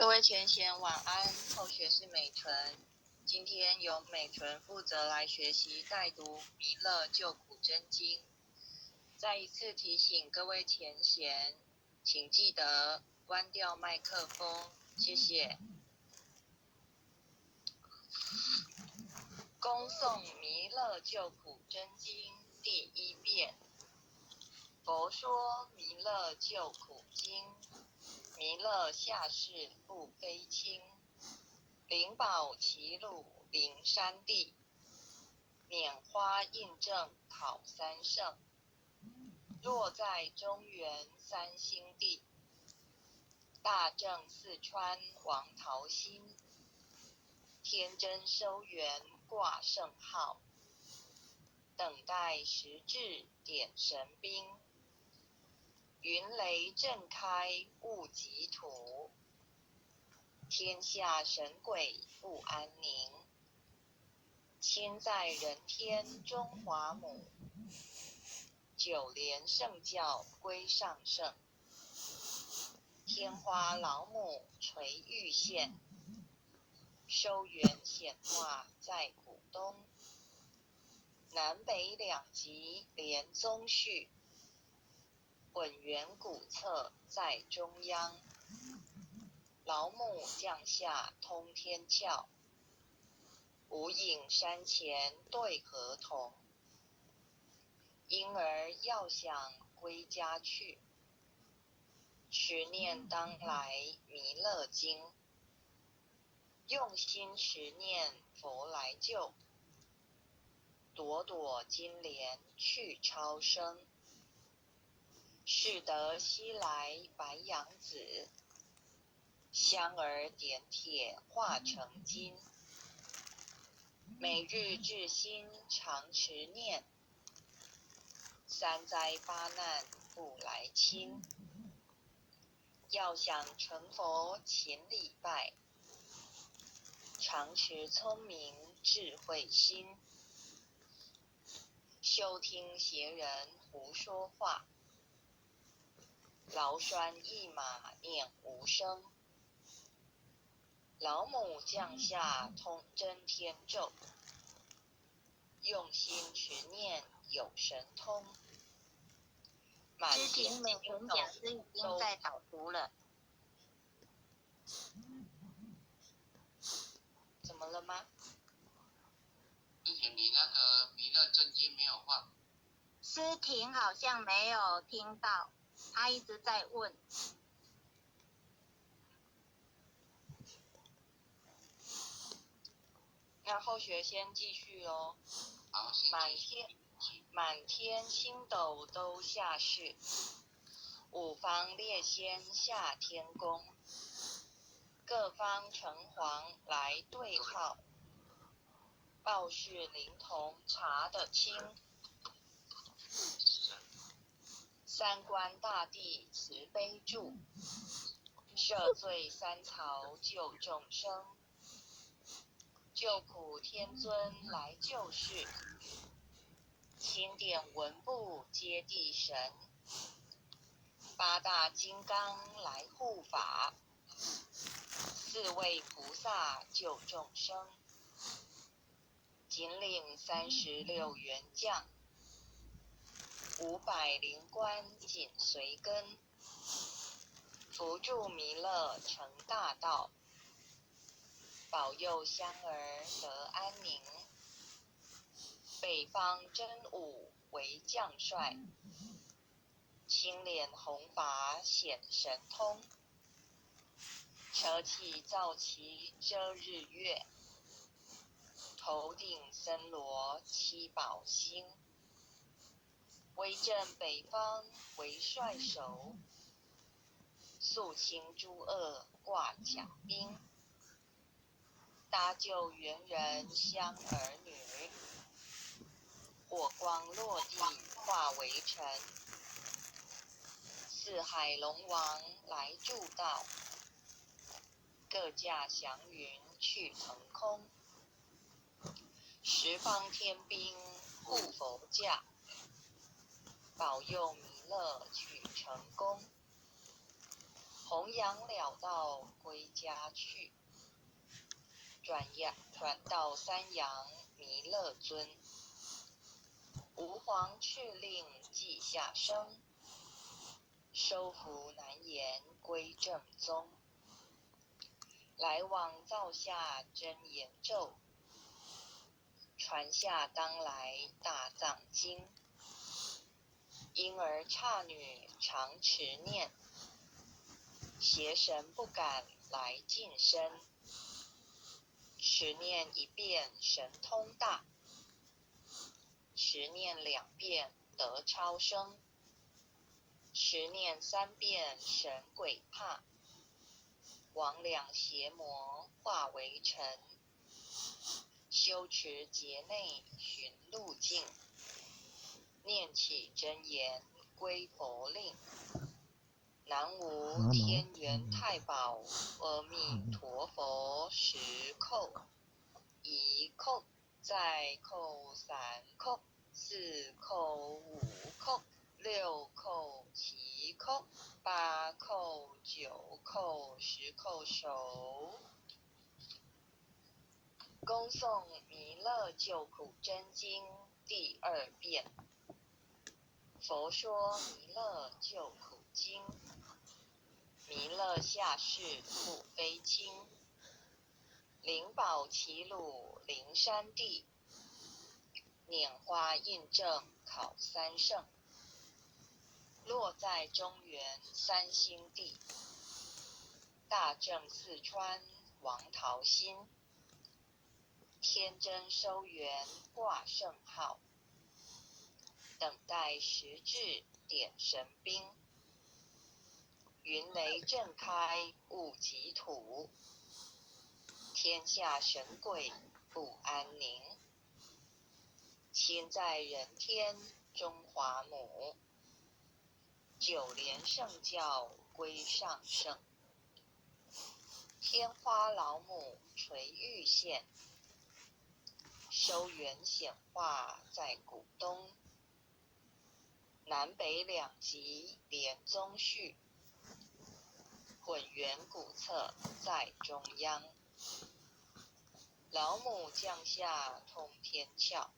各位前贤晚安，后学是美纯。今天由美纯负责来学习带读《弥勒救苦真经》。再一次提醒各位前贤，请记得关掉麦克风，谢谢。恭诵《弥勒救苦真经》第一遍。佛说弥勒救苦经。弥勒下世不非亲，灵宝齐鲁灵山地，拈花印证考三圣。若在中原三星地，大正四川王桃心，天真收圆挂圣号，等待时至点神兵。云雷震开雾集土，天下神鬼不安宁。亲在人天中华母，九莲圣教归上圣。天花老母垂玉线，收圆显化在古东。南北两极连宗序。混元古册在中央，老母降下通天窍，无影山前对河童。婴儿要想归家去，持念当来弥勒经，用心持念佛来救，朵朵金莲去超生。是得西来白羊子，香儿点铁化成金。每日至心常持念，三灾八难不来侵。要想成佛勤礼拜，常持聪明智慧心，休听邪人胡说话。劳栓一马念无声，老母降下通真天咒，用心持念有神通。满天美纯讲师已经在导读了。怎么了吗？之前你那个弥勒真经没有放。诗婷好像没有听到。他一直在问。那后学先继续哦。好，满天星斗都下世，五方列仙下天宫，各方城隍来对号，报事灵童查得清。三官大帝慈悲助，赦罪三曹救众生，救苦天尊来救世，钦点文部揭谛神，八大金刚来护法，四位菩萨救众生，紧领36员将。500灵官紧随跟，扶助弥勒成大道，保佑香儿得安宁。北方真武为将帅，青脸红发显神通，扯起皂旗遮日月，头顶森罗七宝星。威震北方为帅首，肃清诸恶挂甲兵，搭救猿人相儿女，火光落地化为尘，四海龙王来助道，各驾祥云去腾空，十方天兵护佛驾。保佑弥勒取成功，弘重阳了道归家去，转阳转到三阳弥勒尊，吾皇敕令记下生，收服难言归正宗，来往造下真言咒，传下当来大藏经，婴儿刹女常持念，邪神不敢来近身。持念一遍神通大，持念两遍得超生，持念三遍神鬼怕，魍魉邪魔化为尘。修持劫内寻路径，念起真言归佛令。南无天元太保阿弥陀佛十叩，一叩，再叩三叩，四叩五叩，六叩七叩，八叩九叩十叩首。恭诵弥勒救苦真经第二遍。佛说弥勒救苦经。弥勒下世不非轻，灵宝齐鲁灵山地，拈花印证考三圣，落在中原三星地，大正四川王桃心，天真收圆挂圣号，等待时至点神兵。云雷震开五极土，天下神鬼不安宁。亲在人天中华母，九莲圣教归上圣。天花老母垂玉线，收圆显化在古东。南北两极连宗序。混元古册在中央，老母降下通天窍，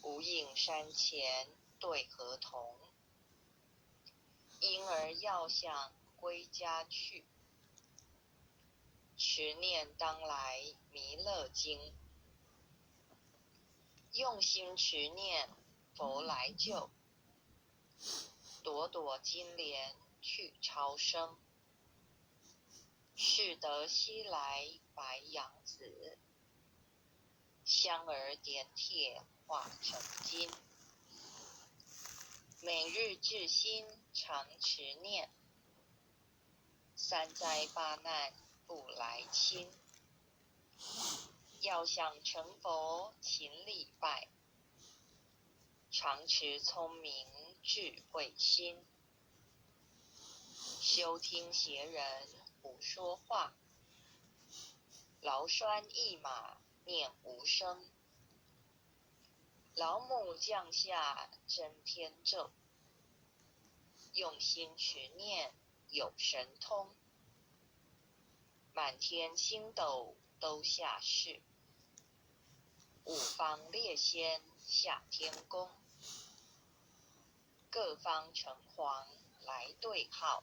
无影山前对河童，婴儿要想归家去，持念当来弥勒经，用心持念佛来救，朵朵金莲去超生，是得西来白羊子，香儿点铁化成金。每日至心常持念，三灾八难不来侵。要想成佛勤礼拜，常持聪明智慧心。休听邪人胡说话，劳栓一马念无声。老母降下真天咒，用心持念有神通。满天星斗都下世，五方列仙下天宫，各方城隍来对号。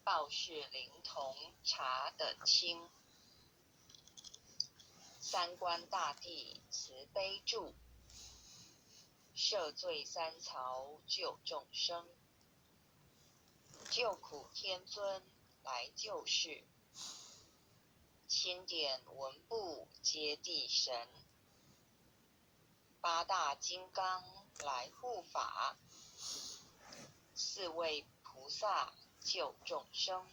报是灵童查得清，三官大帝慈悲助，赦罪三曹救众生，救苦天尊来救世，钦点文部揭谛神，八大金刚来护法，四位菩萨救众生，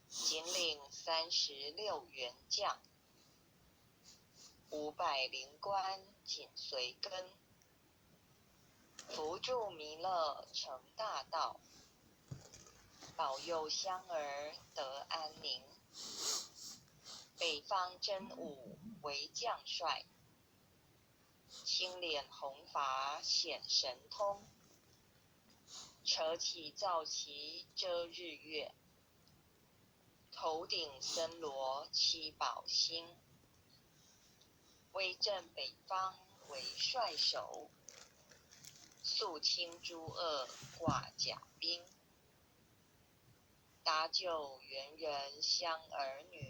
紧领36员将，500灵官紧随跟，扶助弥勒成大道，保佑香儿得安宁。北方真武为将帅，青脸红发显神通。扯起皂旗遮日月，头顶森罗七宝星，威震北方为帅首，肃清诸恶挂甲兵，搭救猿人相儿女，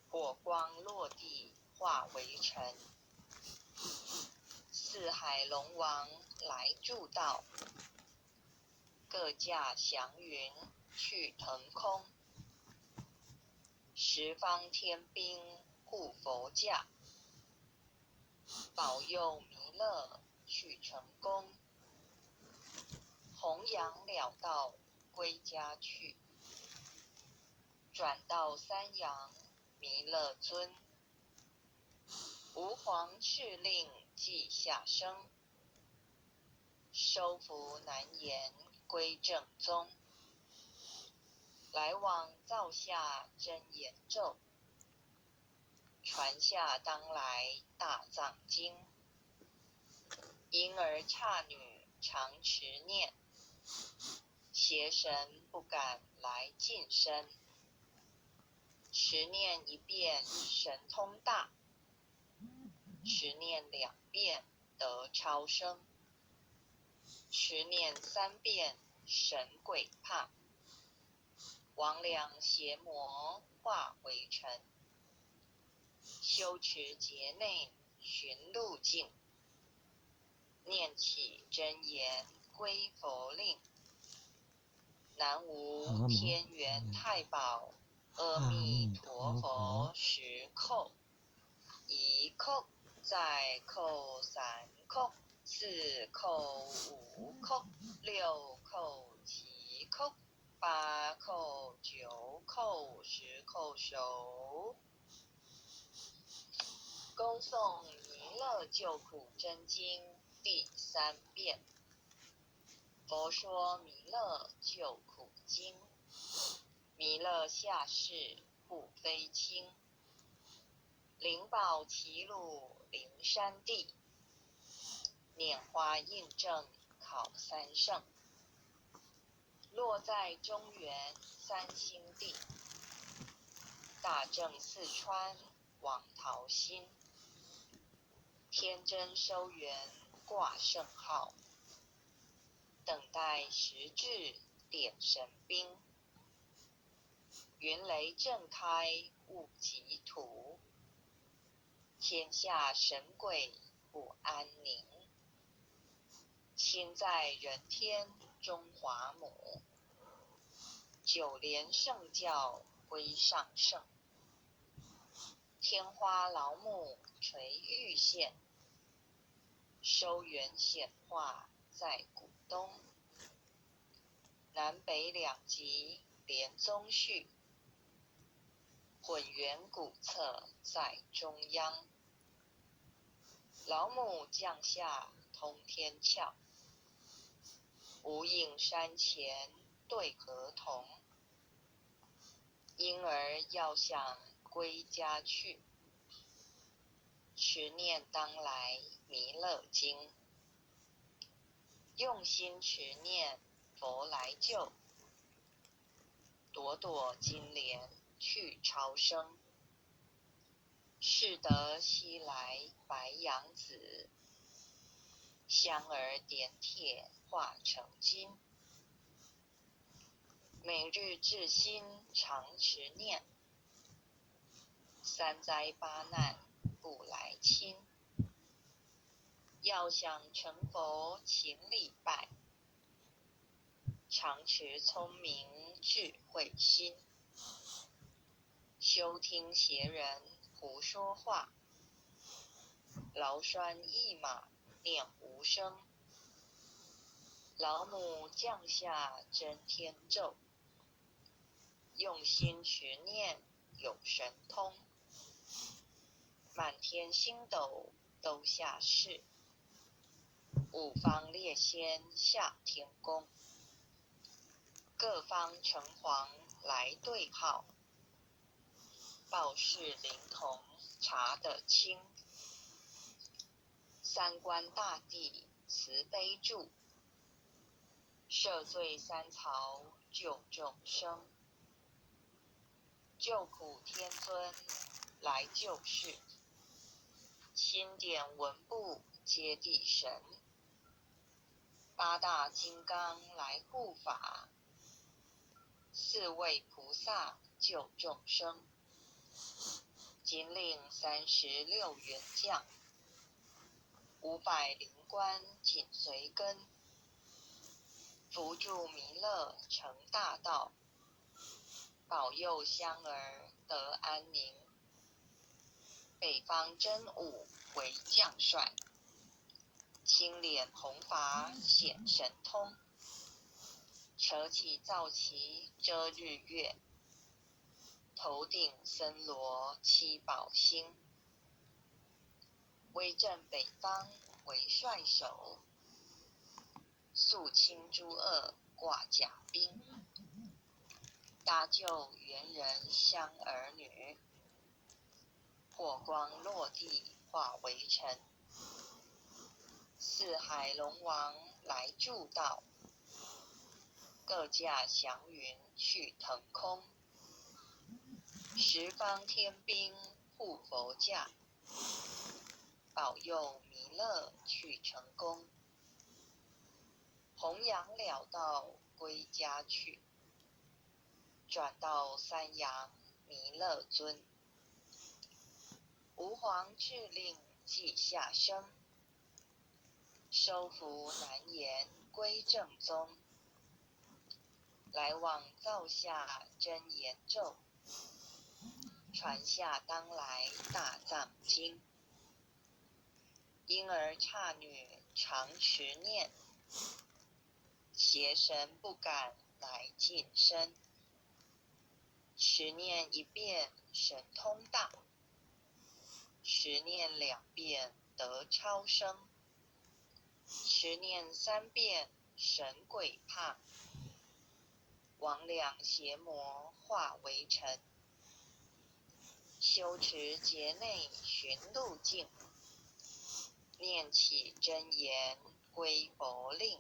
火光落地化为尘。四海龙王来助道，各驾祥云去腾空。十方天兵护佛驾，保佑弥勒去成功。弘扬了道归家去，转到三阳弥勒尊。吾皇敕令即下生，收服难言归正宗。来往造下真言咒，传下当来大藏经。婴儿刹女常持念，邪神不敢来近身。持念一遍神通大，持念两遍得超生，持念三遍神鬼怕，魍魉邪魔化为尘。修持劫内寻路径，念起真言归佛令。南无天元太保阿弥陀佛十叩，一叩，再叩三叩，四叩五叩，六叩七叩，八叩九叩，十叩首。恭诵弥勒救苦真经第三遍。佛说弥勒救苦经，弥勒下世不非轻。灵宝齐鲁灵山地，拈花印证考三圣。落在中原三星地，大正四川往桃心。天真收圆挂圣号，等待时至点神兵。云雷震开五极土，天下神鬼不安宁。亲在人天中华母，九莲圣教归上圣。天花老母垂玉线，收圆显化在古东。南北两极连宗序，混元古册在中央。老母降下通天窍，无影山前对河童。婴儿要想归家去，持念当来弥勒经，用心持念佛来救，朵朵金莲去超生。是得西来白羊子，香儿点铁化成金。每日至心常持念，三灾八难不来侵。要想成佛勤礼拜，常持聪明智慧心。休听邪人胡说话，劳拴一马念无声。老母降下真天咒，用心持念有神通。满天星斗都下世，五方列仙下天宫，各方城隍来对号，报事灵童查得清。三官大帝慈悲助，赦罪三曹救众生，救苦天尊来救世，钦点文部揭谛神，八大金刚来护法，四位菩萨救众生，金令36员将，500灵官紧随跟，扶助弥勒成大道，保佑香儿得安宁。北方真武为将帅，青脸红发显神通，扯起皂旗遮日月，头顶森罗七宝星，威震北方为帅首，肃清诸恶挂甲兵，搭救猿人相儿女，火光落地化为尘。四海龙王来助道，各驾祥云去腾空。十方天兵护佛驾，保佑弥勒去成功。弘扬了道归家去，转到三阳弥勒尊。吾皇敕令记下生，收服难言归正宗。来往造下真言咒，传下当来大藏经。婴儿刹女常持念，邪神不敢来近身。持念一遍神通大，持念两遍得超生，持念三遍神鬼怕，魍魉邪魔化为尘。修持劫内寻路径，念起真言归佛令。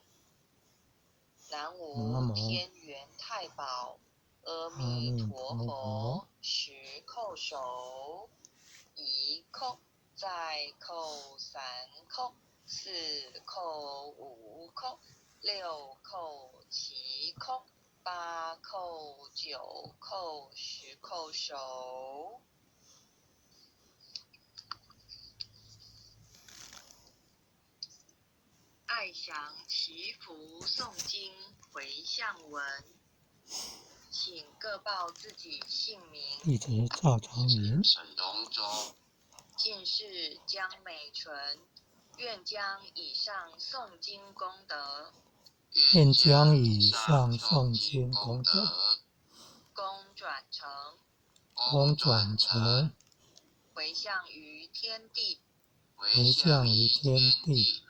南无天元太保阿弥陀佛，十叩首，一叩，再叩三叩，四叩五叩，六叩七叩，八叩九叩十叩首。爱详祈福诵经回向文，请各报自己姓名。弟子赵长云。沈龙舟。进士江美纯，愿将以上诵经功德，愿将以上诵经功德，功转成，功转成，回向于天地，回向于天地，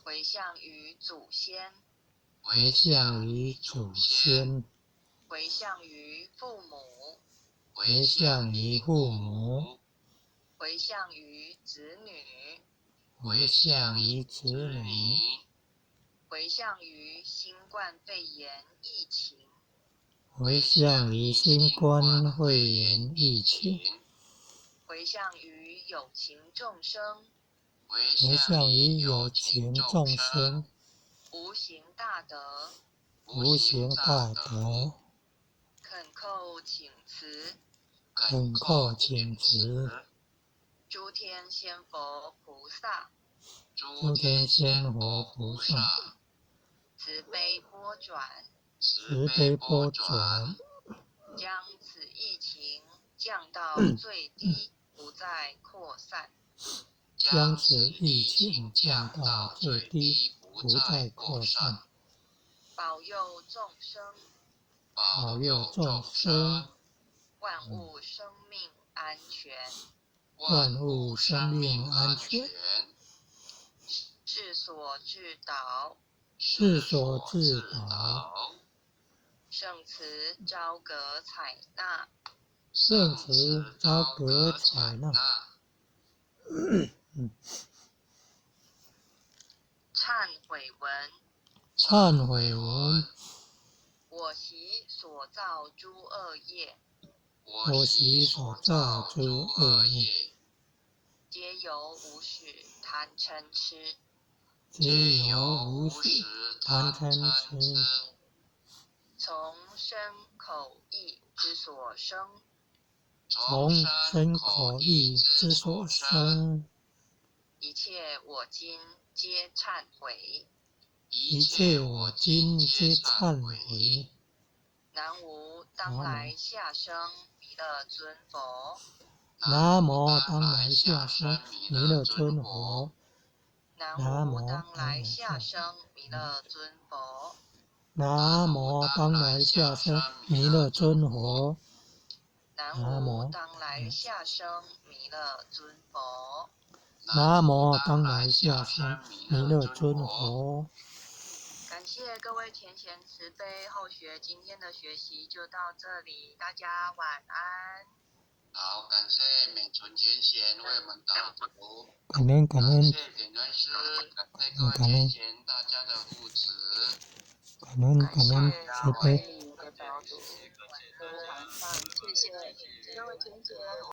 回向于祖先，回向于祖先，回向于父母，回向于父母，回向于子女，回向于子女，回向于新冠肺炎疫情，回向于新冠肺炎疫情，回向于有情众生，回向于有情众生，无形大德，无形大德，恳叩请辞，恳叩请辞，诸天仙佛菩萨，诸天仙佛菩萨，慈悲波转，慈悲波转，将此疫情降到最低，不再扩散。将此疫情降到最低，不再扩散。保佑众生，保佑众生，万物生命安全，万物生命安全。世所至导，世所至导。圣慈昭格采纳，圣慈昭格采纳。忏悔文，忏悔文。我昔所造诸恶业，我昔所造诸恶业，皆由无始贪嗔痴，皆由无始贪嗔痴，从身口意之所生，从身口意之所生，一切我今皆忏悔。一切我今皆忏悔。南无当来下生弥勒尊佛。南无当来下生弥勒尊佛。南无当来下生弥勒尊佛。南无当来下生弥勒尊佛。南无当来下生弥勒尊佛。南无当来下生弥勒尊佛。感谢各位前贤慈悲后学，今天的学习就到这里，大家晚安。好，感谢美纯前贤为我们导读，感恩感恩，感谢点传师，感谢各位前贤大家的护持，感恩感恩慈悲。谢谢各位前贤。